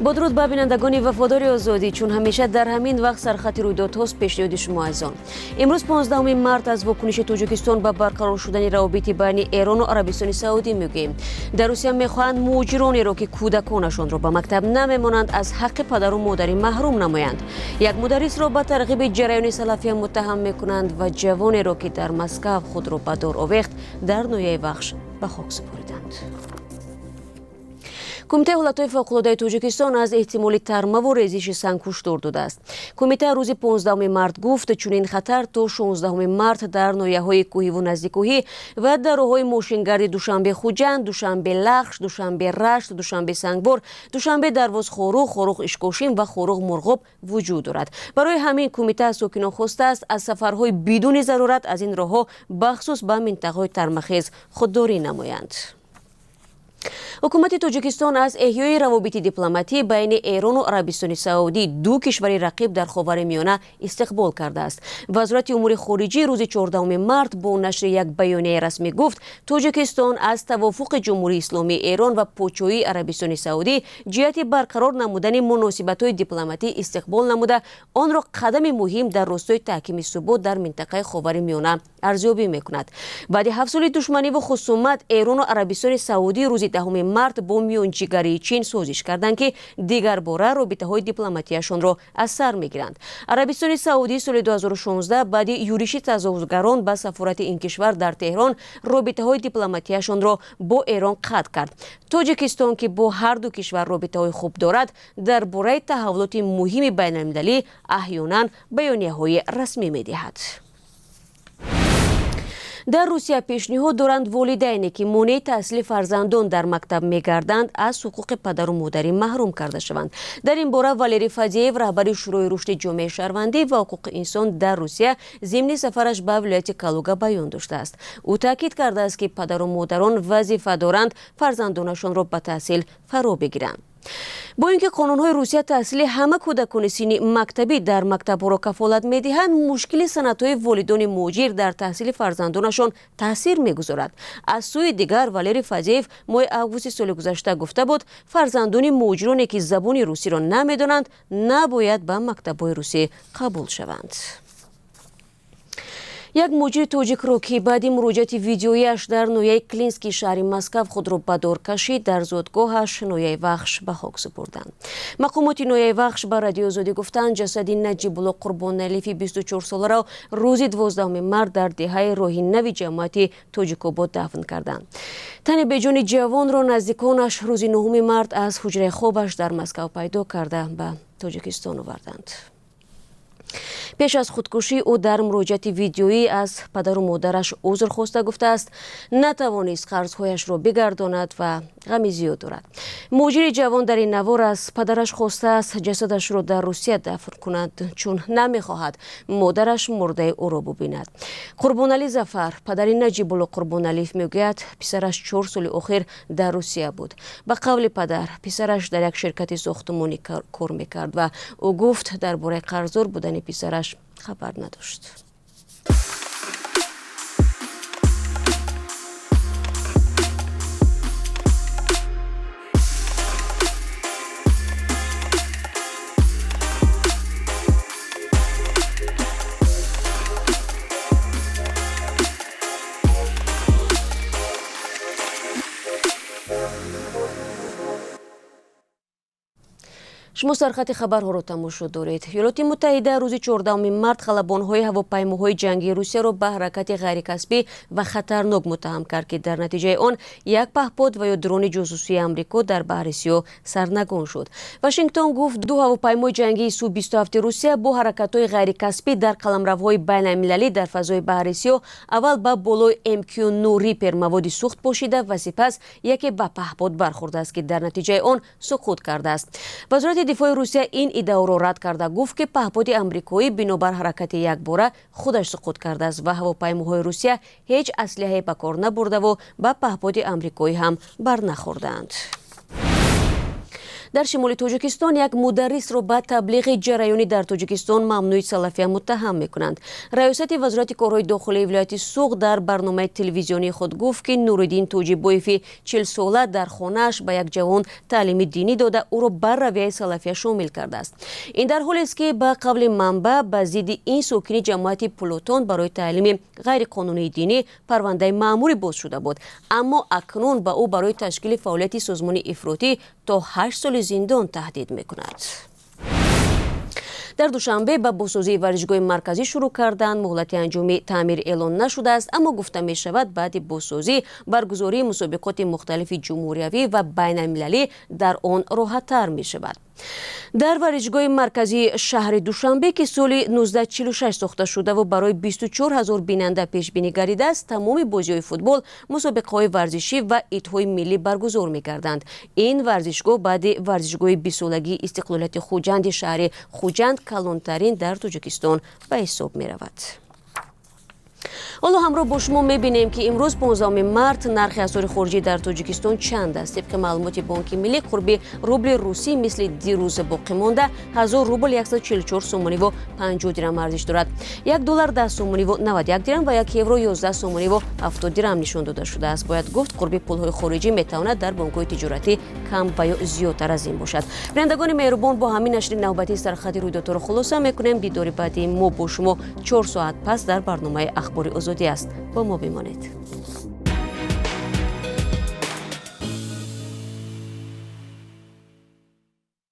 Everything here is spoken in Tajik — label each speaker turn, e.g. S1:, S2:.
S1: Бо дуруд ба бинандагони вафодори Озодӣ. Чун ҳамеша дар ҳамин вақт сархати рӯйдодҳост пешниҳоди шумо азизон. Имрӯз 15 март аз вокуниши Тоҷикистон ба барқарор шудани равобити байни Эрону Арабистони Саудӣ мегӯем. Дар Русия мехоҳанд муҳоҷиронеро, ки кӯдаконашонро ба мактаб намемонанд, аз ҳаққи падару модарӣ маҳрум намоянд. Як мударрисро ба тарғиби ҷараёни салафия муттаҳам мекунанд ва ҷавонеро, ки дар Москав худро ба дор овехт, дар ноҳияи Вахш ба хок супориданд. Кумитаи ҳолатҳои фавқулодаи Тоҷикистон аз эҳтимоли тармаву резиши санг ҳушдор додааст. Кумита рӯзи 15 март гуфт, чунин хатар то 16 март дар ноҳияҳои кӯҳиву наздиккӯҳӣ ва дар роҳҳои мошингарди Душанбе Хуҷанд, Душанбе Лахш, Душанбе Рашт, Душанбе Сангвор, Душанбе Дарвоз Хоруғ, Хоруғ Ишкошим ва Хоруғ Мурғоб вуҷуд дорад. Барои ҳамин кумита аз сокинон хостааст, аз сафарҳои бидуни зарурат аз ин роҳҳо, бахусус ба минтақаҳои тармахез, худдорӣ намоянд. Ҳукумати Тоҷикистон аз эҳёи равобити дипломатӣ байни Эрону Арабистони Саудӣ, ду кишвари рақиб дар Ховари Миёна, истиқбол кардааст. Вазорати умури хориҷӣ рӯзи 14 март бо нашри як баёнияи расмӣ гуфт, Тоҷикистон аз тавофуқи Ҷумҳурии Исломии Эрон ва Подшоҳии Арабистони Саудӣ ҷиҳати барқарор намудани муносибатҳои дипломатӣ истиқбол намуда, онро қадами муҳим дар ростои таҳкими субот дар минтақаи Ховари Миёна арзёбӣ мекунад. Баъди 7 соли душманиву хусумат Эрону Арабистони Саудӣ рӯзи 10 март бо миёнҷигарии Чин созиш карданд, ки дигарбора робитаҳои дипломатияшонро аз сар мегиранд. Арабистони Саудӣ соли 2016 баъди юриши тазоҳургарон ба сафорати ин кишвар дар Теҳрон робитаҳои дипломатияшонро бо Эрон қатъ кард. Тоҷикистон, ки бо ҳар ду кишвар робитаҳои хуб дорад, дар бораи таҳаввулоти муҳими байналмилалӣ аҳёнан баёнияҳои расмӣ медиҳад. Дар Русия пешниҳод доранд, волидайне, ки монеи таҳсили фарзандон дар мактаб мегарданд, аз ҳуқуқи падару модарӣ маҳрум карда шаванд. Дар ин бора Валерий Фадеев, раҳбари Шӯрои рушди ҷомеаи шаҳрвандӣ ва ҳуқуқи инсон дар Русия, зимни сафараш ба вилояти Калуга баён доштааст. Ӯ таъкид кардааст, ки падару модарон вазифа доранд фарзандонашонро ба таҳсил фаро бигиранд. Бо ин ки қонунҳои Русия таҳсили ҳама кӯдакони синни мактабӣ дар мактабҳоро кафолат медиҳанд, мушкили санадҳои волидони муҳоҷир дар таҳсили фарзандонашон таъсир мегузорад. Аз сӯи дигар, Валерий Фадеев моҳи августи соли гузашта гуфта буд, фарзандони муҳоҷироне, ки забони русиро намедонанд, набояд ба мактабҳои русӣ қабул шаванд. Як муҳоҷири тоҷикро, ки баъди муроҷиати видеояш дар ноҳияи Клински шаҳри Москав худро ба дор кашид, дар зодгоҳаш, ноҳияи Вахш, ба хок супурданд. Мақомоти ноҳияи Вахш ба Радиои Озодӣ гуфтанд, ҷасади Наҷибулло Қурбоналифи 24-соларо рӯзи 12 март дар деҳаи Роҳи Нави ҷамоати Тоҷикобод дафн карданд. Тани беҷони ҷавонро наздиконаш рӯзи 9 март аз ҳуҷраи хобаш дар Москав пайдо карда, ба Тоҷикистон оварданд. Пеш аз худкушӣ ӯ дар муроҷиати видеоӣ аз падару модараш узр хоста, гуфтааст, натавонист қарзҳояшро бигардонад ва ғами зиёд дорад. Муҳоҷири ҷавон дар ин навор аз падараш хостааст, ҷасадашро дар Русия дафн кунад, чун намехоҳад модараш мурдаи ӯро бубинад. Қурбоналӣ Зафар, падари Наҷибулло Қурбоналиев, мегӯяд, писараш 4 соли охир дар Русия буд. Ба қавли падар, писараш дар як ширкати сохтумонӣ кор мекард ва ӯ гуфт, дар бораи қарздор будани писараш хабар надошт. Шумо сархати хабарҳоро тамошо доред. Иёлоти Муттаҳида рӯзи 14 март халабонҳои ҳавопаймоҳои ҷангии Русияро ба ҳаракати ғайрикасбӣ ва хатарнок муттаҳам кард, ки дар натиҷаи он як паҳпод ва ё дрони ҷосусии Амрико дар Баҳри Сиёҳ сарнагун шуд. Вашингтон гуфт, ду ҳавопаймои ҷангии Су 27 Русия бо ҳаракатҳои ғайрикасбӣ дар қаламравҳои байналмилалӣ дар фазои Баҳри Сиёҳ аввал ба болои МК 9 Рипер маводи сӯхт пошида ва сипас яке ба паҳпод бархӯрдааст, ки дар натиҷаи он суқут кардааст. Вазорати дифои Русия ин иддаоро рад карда, гуфт, ки паҳподи амрикоӣ бинобар ҳаракати якбора худаш суқут кардааст ва ҳавопаймоҳои Русия ҳеҷ аслиҳае ба кор набурдаву ба паҳподи амрикоӣ ҳам барнахӯрдаанд. Дар шимоли Тоҷикистон як мударрисро ба таблиғи ҷараёни дар Тоҷикистон мамнӯи салафия муттаҳам мекунанд. Раёсати Вазорати корҳои дохилии вилояти Суғд дар барномаи телевизионии худ гуфт, ки Нуриддин Тоҷибоеви 40-сола дар хонааш ба як ҷавон таълими динӣ дода, ӯро бар равияи салафия шомил кардааст. Ин дар ҳолест, ки ба қавли манбаъ, ба зидди ин сокини ҷамоати Пулотон барои таълими ғайриқонунии динӣ парвандаи маъмурӣ боз шуда буд, аммо акнун ба ӯ барои ташкили фаъолияти созмони ифротӣ то 8 соли зиндон таҳдид мекунад. Дар Душанбе ба бозсозии варзишгоҳи марказӣ шурӯъ карданд. Муҳлати анҷоми таъмир эълон нашудааст, аммо гуфта мешавад, баъди бозсозӣ баргузории мусобиқоти мухталифи ҷумҳуриявӣ ва байналмилалӣ дар он роҳаттар мешавад. Дар варзишгоҳи марказии шаҳри Душанбе, ки соли 1946 сохта шудаву барои 24 ҳазор бинанда пешбинӣ гардидааст, тамоми бозиҳои футбол, мусобиқаҳои варзишӣ ва идҳои миллӣ баргузор мегарданд. Ин варзишгоҳ баъди варзишгоҳи 20-солагии истиқлолияти Хуҷанди шаҳри Хуҷанд калонтарин дар Тоҷикистон ба ҳисоб меравад. Ҳоло ҳамроҳ бо шумо мебинем, ки имрӯз, 15 март, нархи асъори хориҷӣ дар Тоҷикистон чанд аст. Тибқи маълумоти Бонки Миллӣ, қурби рубли русӣ мисли дирӯза боқӣ монда: 1000 рубл 144 сомониву 50 дирам арзиш дорад, 1 доллар 10 сомониву 91 дирам ва 1 евро 11 сомониву 70 дирам нишон дода шудааст. Бояд гуфт, қурби пулҳои хориҷӣ метавонад дар бонкҳои тиҷоратӣ кам ва ё зиёдтар аз ин бошад. Бинандагони меҳрубон, бо ҳамин нашри навбатии сархати рӯйдодҳоро хулоса мекунем. Дидори баъдии мо бо шумо 4 соат пас дар барномаи Ахбори Озодӣ аст. Бо мо бимонед.